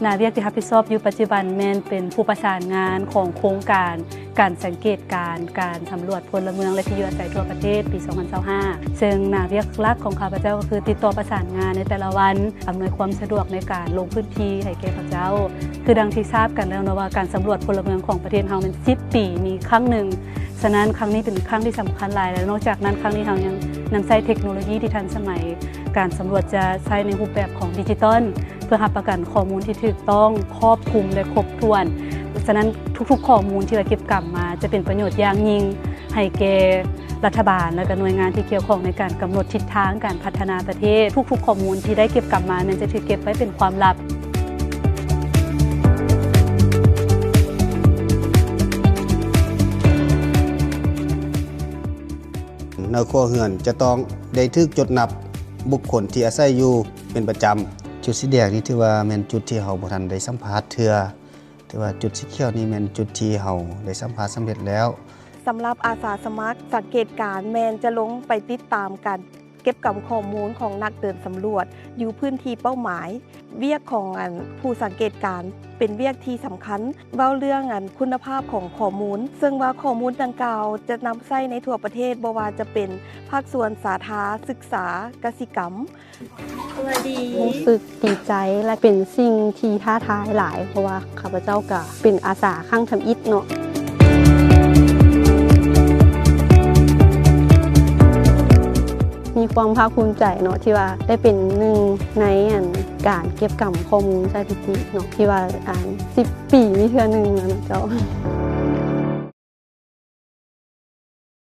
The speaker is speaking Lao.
ໜ້າວຽກທີ່ຮັບຜິດຊອບຢູ່ປັດຈຸບັນແມ່ນເປັນຜູ້ປະສານງານຂອງໂຄງການການສັງເກດການການສຳຫຼວດພົນລະເມືອງ ແລະ ທີ່ຢູ່ອາໄສທົ່ວປະເທດປີສອງພັນຊາວຫ້າ ເຊິ່ງໜ້າວຽກຫຼັກຂອງຂ້າພະເຈົ້າກໍຄືຕິດຕໍ່ປະສານງານໃນແຕ່ລະວັນ, ອຳນວຍຄວາມສະດວກໃນການລົງພື້ນທີ່ໃຫ້ແກ່ເຂົາເຈົ້າ. ຄືດັ່ງທີ່ຊາບກັນແລ້ວເນາະວ່າ ການສຳຫຼວດພົນລະເມືອງຂອງປະເທດເຮົາແມ່ນສິບປີມີຄັ້ງໜຶ່ງ. ສະນັ້ນ ຄັ້ງນີ້ເປັນຄັ້ງທີ່ສຳຄັນຫຼາຍ ແລະ ນອກຈາກນັ້ນ ຄັ້ງນີ້ເຮົາຍັງນຳໃຊ້ເທັກໂນໂລຢີທີ່ທັນສະໄໝ. ການສຳຫຼວດຈະໃຊ້ໃນຮູບແບບຂອງດິຈິຕອນ ເພື່ອຮັບປະກັນຂໍ້ມູນທີ່ຖືກຕ້ອງ, ຄອບຄຸມ ແລະ ຄົບຖ້ວນ. ສະນັ້ນ ທຸກໆຂໍ້ມູນທີ່ວ່າເກັບກຳມາຈະເປັນປະໂຫຍດຢ່າງຍິ່ງໃຫ້ແກ່ລັດຖະບານ ແລະ ກໍໜ່ວຍງານທີ່ກ່ຽວຂ້ອງໃນການກຳນົດທິດທາງການພັດທະນາປະເທດ. ທຸກໆຂໍ້ມູນທີ່ໄດ້ເກັບກຳມາແມ່ນຈະຖືກເກັບໄວ້ເປັນຄວາມລັບ. ໃນຄົວເຮືອນຈະຕ້ອງໄດ້ຖືກຈົດນັບບຸກຄົນທີ່ອາໄສຢູ່ເປັນປະຈຳ. ຈຸດສີແດງນີ້ຖືວ່າແມ່ນຈຸດທີ່ເຮົາບໍ່ທັນໄດ້ສຳພາດເທື່ອ, ແຕ່ວ່າຈຸດສີຂຽວນີ້ແມ່ນຈຸດທີ່ເຮົາໄດ້ສຳພາດສຳເລັດແລ້ວ. ສຳລັບອາສາສະໝັກສັງເກດການ ແມ່ນຈະລົງໄປຕິດຕາມການເກັບກຳຂໍ້ມູນຂອງນັກເດີນສຳຫຼວດຢູ່ພື້ນທີ່ເປົ້າໝາຍ. ວຽກຂອງອັນຜູ້ສັງເກດການເປັນວຽກທີ່ສຳຄັນ ເວົ້າເລື່ອງອັນຄຸນນະພາບຂອງຂໍ້ມູນ ເຊິ່ງວ່າຂໍ້ມູນດັ່ງກ່າວຈະນຳໃຊ້ໃນທົ່ວປະເທດ ບໍ່ວ່າຈະເປັນພາກສ່ວນສາທາສຶກສາ, ກະສິກຳ. ຮູ້ສຶກດີໃຈ ແລະ ເປັນສິ່ງທີ່ທ້າທາຍຫຼາຍ ເພາະວ່າຂ້າພະເຈົ້າກະເປັນອາສາຄັ້ງທຳອິດເນາະ. ມີຄວາມພາກພູມໃຈເນາະ ທີ່ວ່າໄດ້ເປັນໜຶ່ງໃນອັນການເກັບກຳຂໍ້ມູນສະຖິຕິເນາະ ທີ່ວ່າອັນສິບປີມີເທື່ອໜຶ່ງນະເຈົ້າ.